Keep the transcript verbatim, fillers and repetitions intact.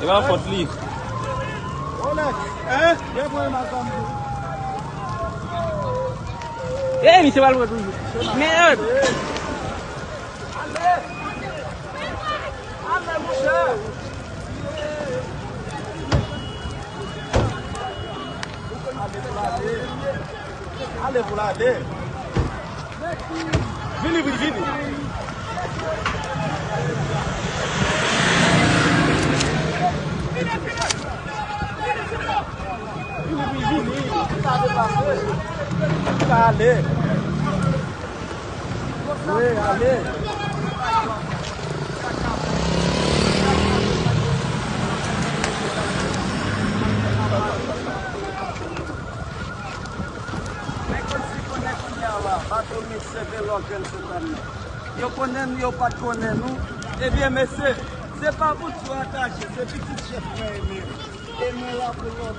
Sa fòt li. Hein? Byen pran nan zòn. Ey, misye pral pran toujou. Mèd! Ale! Ale, monchè! Ale, ale! Ale pou l ale. Vini, vini, vini. Vini, vini, vini. Ou ka depase. Ou ka ale. Wi, ale. Men konn si konnen kounye a la, Batomik se vlògè l sou kàn nan. Yo konnen nou, yo pa t konnen nou. Ebyen, mesye, se pa pou tou atache, se pitit chèf mwen ye menm. E mwen la pou lòd.